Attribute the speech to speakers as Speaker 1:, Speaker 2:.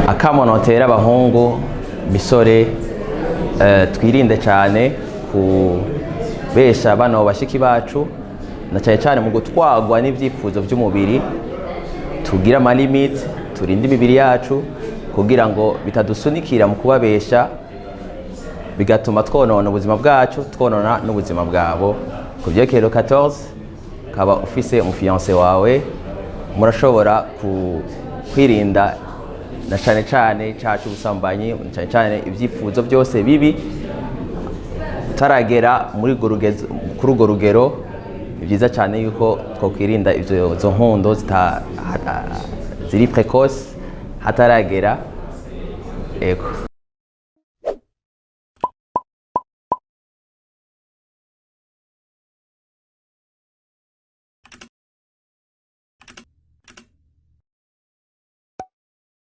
Speaker 1: Akamo notera abahungu, misore, twirinde cyane kubesha bano bashiki bacu, na cyane cyane mu gutwagwa n'ibyifuzo by'umubiri. Tugire ama limites, turinde imibiri yacu kugira ngo bitadusunikira mu kubabesha, bigatuma twonona ubuzima bwacu, twonona n'ubuzima bwabo. Ku byerekeye 14, kaba ufise umu fiancé wawe, murashobora kwirinda na cyane cyane icyaha cy'ubusambanyi, na cyane cyane ibyifuzo byose bibi utaragera muri urwo kuri urwo rugero. Ni byiza cyane yuko twakwirinda ibyo izo nkundo ziri précoce hataragera. Ego.